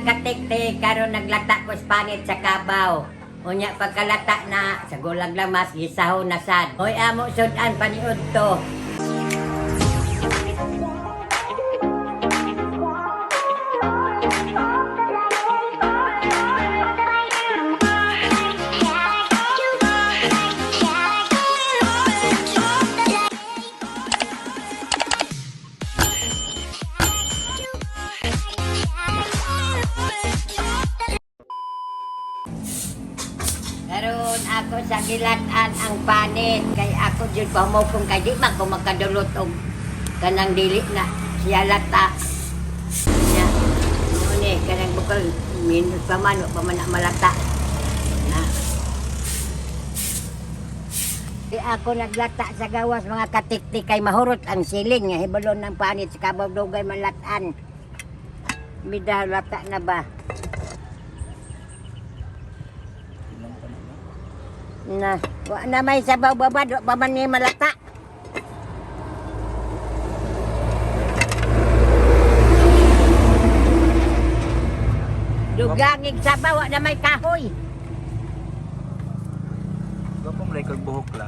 Mga katiktik, karon naglata ko sa panit sa kabaw. Unya pagkalata na, sa gulag lamas, gisaho na sad. Hoy amo sudan paniud to. Karon ako sa gilatan ang panit kay ako jud pamukong kay di man ko makadulot og kanang dili na siya lata. Nya mo ni kanang bukol minus pa man wa pa man na malata. Na. Di ako naglata sa gawas, mga katiktik, kay mahurot ang siling nga hibalon ng panit sa kabaw dugay malatan. Mida lata na ba? Na, wa na may sabaw babad, wa pa man ni malata. Dugangig sabaw, wa na may kahoy. Gapong like kag buhok la.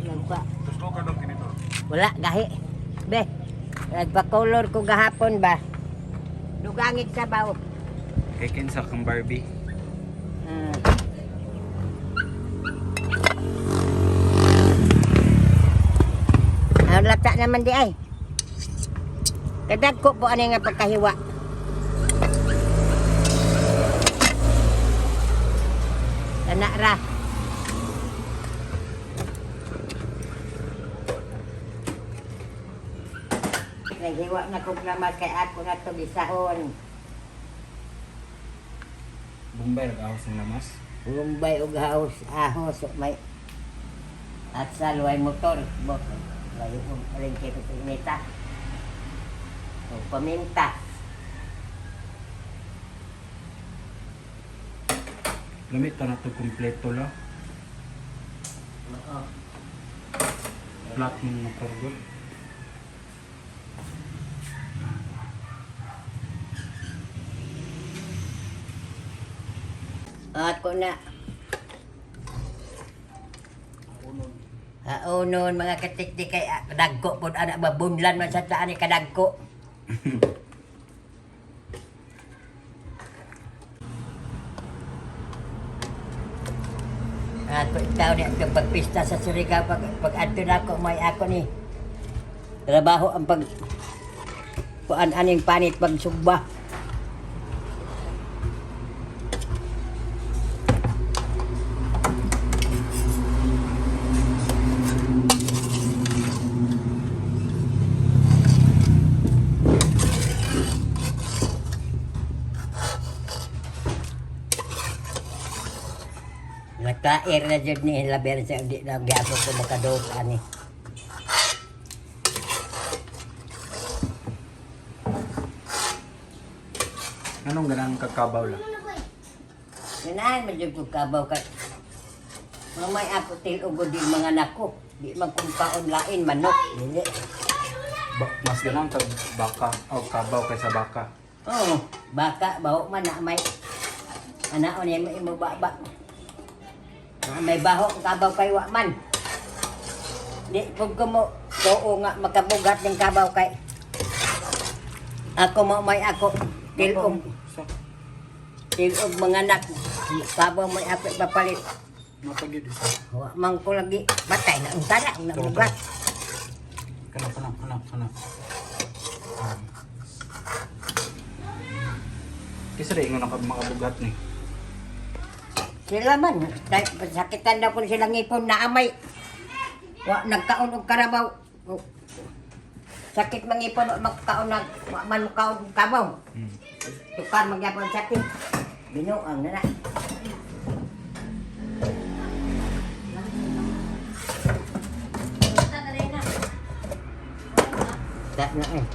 Nagpa, Tapos mo ka dong kinito. wala, gahi. Be, nagpa-color ko gahapon ba? Dugangig sabaw. Kay kinsa kang Barbie. Ah. Ang lata naman di ay. Kadagko po ani nga pagkahiwa. Kana ra. Naghiwa na kog naman kay ako na to gisahon. Bombay nag-ahos ng lamas. Lumbay og haos ahos may at sa luway motor bot layo og palengke ko sa inita o paminta. Lamit ta na to kompleto la. Oo. Flat ng motor go. Ako na Haonon mga katiktik kay dagko pod ana ba bunlan man sa taan ni kadagko. Ako ikaw ni atong pagpista sa Surigao pag pag adto na ako may ako ni trabaho ang pag kuan aning panit pagsugba. Nakair na jud ni labi sa di na gyapon ko makaduot ani. Anong ganang kakabaw la? Ganahan man jud ko kabaw kay mamay ako til-og din mga nako. Di man kung kaon lain manok. Dili. Ba mas ganang kag baka o kabaw kaysa baka. Oo, baka baho man na may anaon niya mo imo baba. Na may baho ang kabaw kay wa man. Di pug ko mo tuo nga makabugat ng kabaw kay ako mo may ako til-og Sa til-og mga anak. Kabaw may ako ipapalit. mapagid isa. Wa man ko lagi batay na ang tara ang nabugat. Kana kana kana kana. Kisa rin nga makabugat ni. Sila man, dahil sakitan daw kung sila ngipon na amay. Wa nagkaon og karabaw. O, sakit mangipon wa magkaon nag wa man makaon og kabaw. Tukar magyapon sakit. Binuang na na. Ta na eh.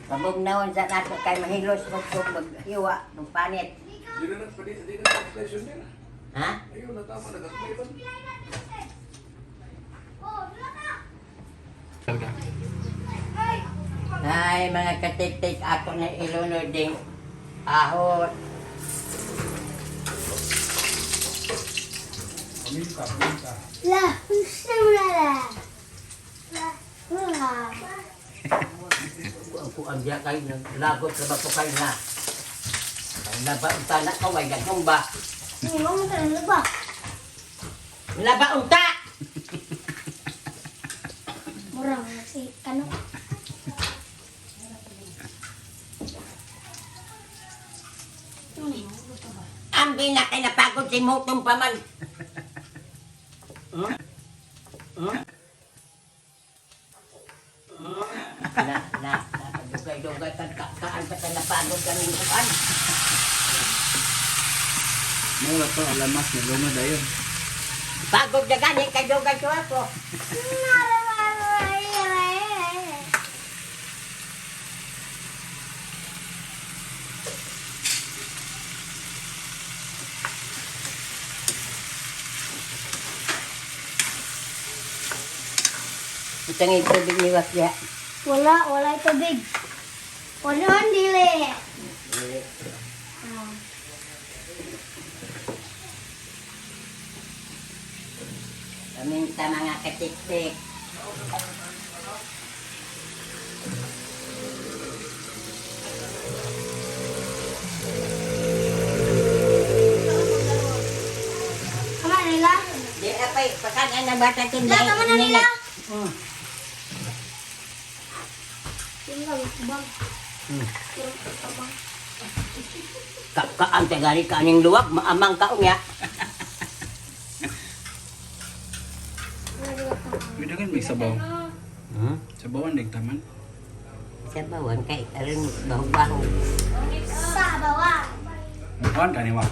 Pabugnaon sa nato kay mahilos mo kung maghiwa ng panit. Di na nagpadi, di na station din. Ha? Ayun na tama na gagmay ba? Talaga. Ay, mga katiktik, ako na ilunod ding ahot. Paminta, paminta. La, la, la. La. Ang kuang diya kayo, lagot na ba ko kayo na? Laba unta na kaway, gagong ba? Hindi mo mo ba? Laba unta! Murang si kano. Ambi na kay napagod si Mutong paman. Huh? Huh? Na, na, na, dugay-dugay ka, kaan pa ka napagod kami kuan. Mura to, alamas, nilunod ayun. Pagod na gani kay dugay ko ako. Itang tubig ni Wakya. Wala, wala tubig. Wala dili. Ah. Paminta mga katiktik. Tama nila. Di apay, pakanan na bata tinday. La, tama na nila. Tinggal bang. Kakaan tagari ka aning luwag, maamang ka unya. Pwede kan may sabaw. Hmm? Sabawan, nagtaman. Sa bawan kay aron bahog-bahog. Sa bawa. Mukuan ka ni wa.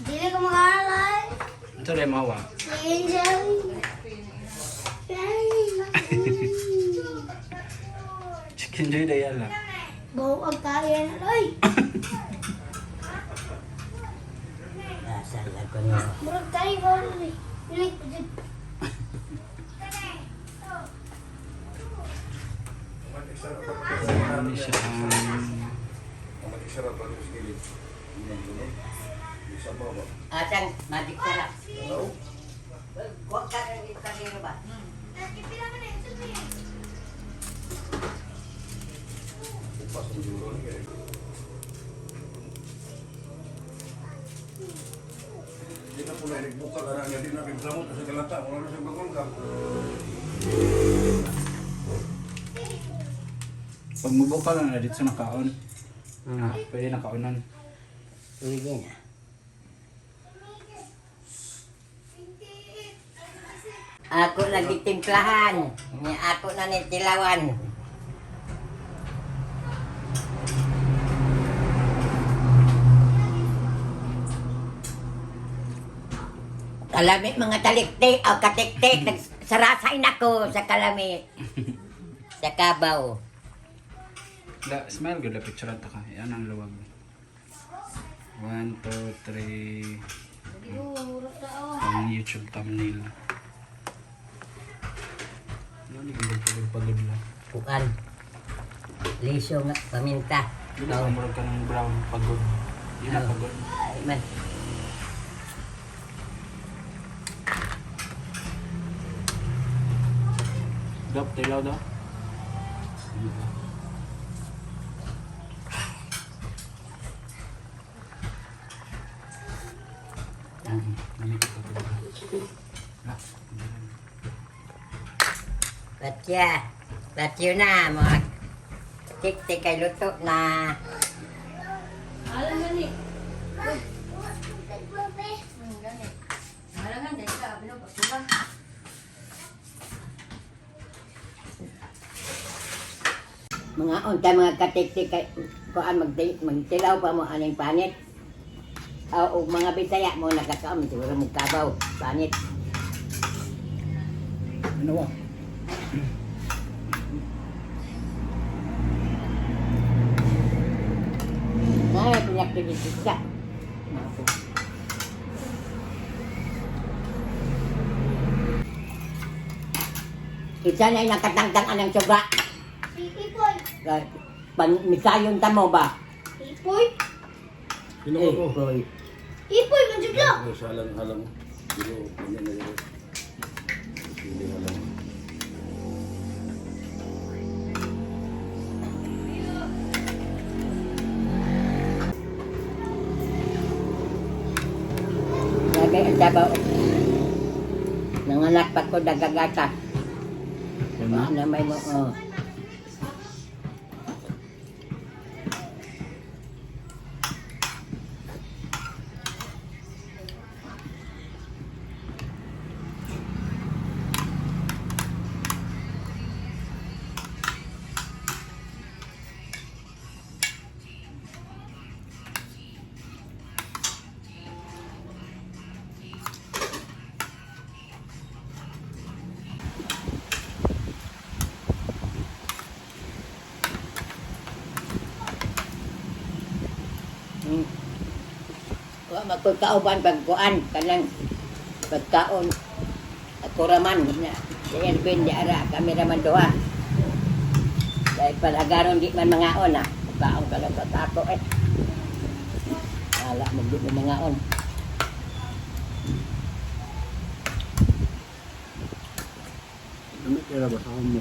Dili ko makalay. Ito rin mawa. Si Angel. Chicken joy dayala. Bawo ang kaya na oy. Asa lang ko no. Murag tayo ba? Dili ko jud. Ano siya ang... Sarap ang gilid. Isa ba ba? Asang magic sarap. Huwag ka rin kanino ba? Upas ang duro ni kayo. Di na po na nagbuka ka na niya, di na nagsamot sa kalata, wala na siya bagol ka. Pag mubuka lang na dito nakaon. Ah, pwede nakaonan. Pwede na. Ako lagi timplahan. Ni ako na ni tilawan. Kalami mga taliktik o katiktik. Nagsarasain ako sa kalami. Sa kabaw. La, smile good la picture ta ka. Yan ang luwag. 1, 2, 3. Ang YouTube thumbnail. Ano ni pagod lang. Kuan. Liso nga, paminta. Di na murag ka ng brown pagod. Di na pagod. Ay man. Dap, tilaw daw. Batya. Batyo na, mga tik-tik ay luto na. Mga unta mga katik-tik ay kuan magtilaw pa mo aning panit. O, og mga Bisaya mo nakakaon siguro mo kabaw panit. Ano ba? Na pinaktibisit ka. Isa na nakatangtang anang suga. Si Ipoy. Pan misayon ta mo ba? Ipoy? Sino ko? Ipoy. Ipoy, man jud la. Salang halang. Dilo, ganyan na yun. Hindi halang. Lagay ang sabaw. Nanganak pa ko dagagata. Yan na. Na may mo. Oh. Wa magpagkauban pagkuan kanang pagkaon ako raman na si Erwin di ara kami raman duha. Dahil palagaron di man mangaon ah. Pagkaon ka lang sa ako eh. Wala mo di mo mangaon. Damit kaya ba sa mo?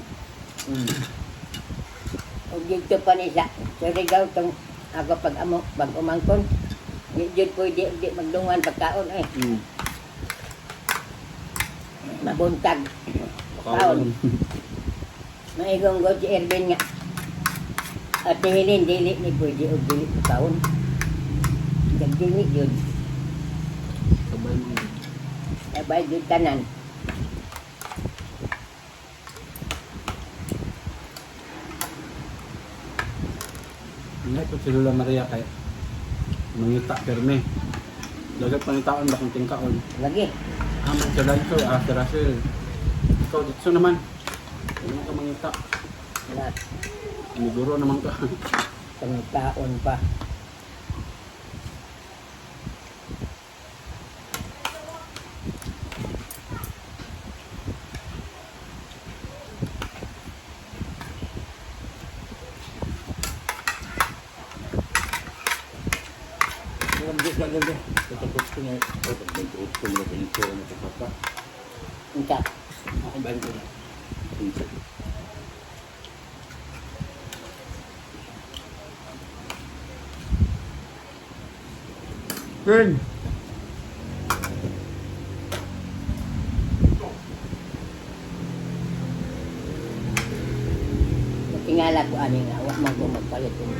Ug dito pa ni sa Surigao tong ako pag amo pag umangkon. Di jud pwede di magdungan pagkaon eh. Mabuntag. Kaon. Maigong ko si Erwin nga. At Helen, dili ni pwede og dili ko kaon. Dili yun. Sabay mo. Sabay jud tanan. Hindi ko si Lola Maria kay mangita perme. Dagat pangitaon ba kung tingkaon. Lagi. Ah, man sa Lancho, ah, si Russell. Ikaw, dito naman. Ano ka mangita? Na, Siguro naman ka. pangitaon pa. Alam ko sa ganda. Tatapos ko na. Oh, 28 na 20 na kapata. Unsa? Ako ba na? 15. Fern! Tingala ko ani nga wa man ko magpalit og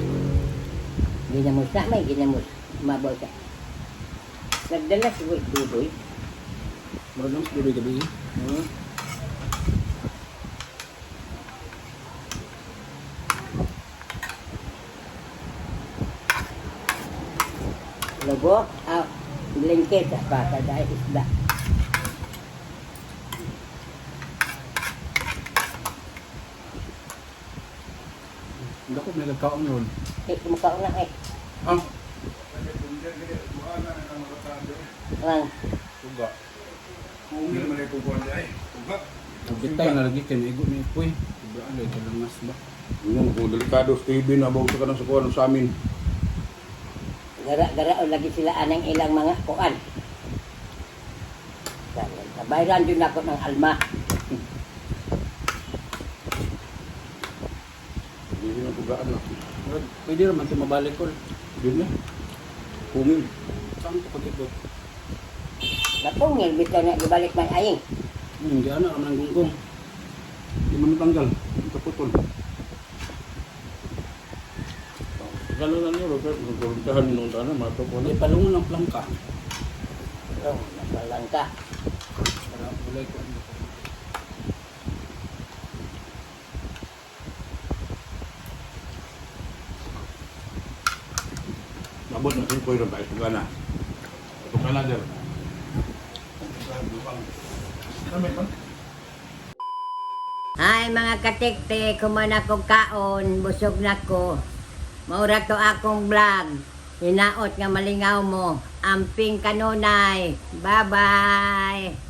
ginamos na may ginamos mabaw sa. Nagdala siguro dudoy. Murag lang sa duloy gabi. Eh. Lobo, ah, blanket pa kada isda. Hindi ko may nagkaon yun. Eh, kumakaon na eh. Ah, Ang Tuga. Kung man ay kukuhan ay. Tuga. bitay na lagi kay naigo ni Ipoy. Sobrang ano, kalangas ba? Yung kung delikado sa TV na bago ka ng sukuan sa amin. gara-gara o lagi sila anang ilang mga kuan. Bayran din ako ng alma. Hindi na tugaan na. Murag, pwede naman ito mabalik ko. Hindi na. Kungin. Saan ito pag-ito? Napungil bitaw na gibalik man aying. Hindi ano, raman ang gunggong. Hindi man natanggal. Ito putol. Gano'n na niyo, Robert. Nagkuruntahan nung tanan, matupo na. Hindi, palungon ang plangka. Oh, napalang ka. Para ulay ko ano. Nabot na singkoy ron tayo. Tuga na. Tuga na, Der. Kami man. Hi mga katiktik, kuman ako kaon, busog na ko. Maura to akong vlog. Hinaot nga malingaw mo. Amping kanunay. Bye-bye.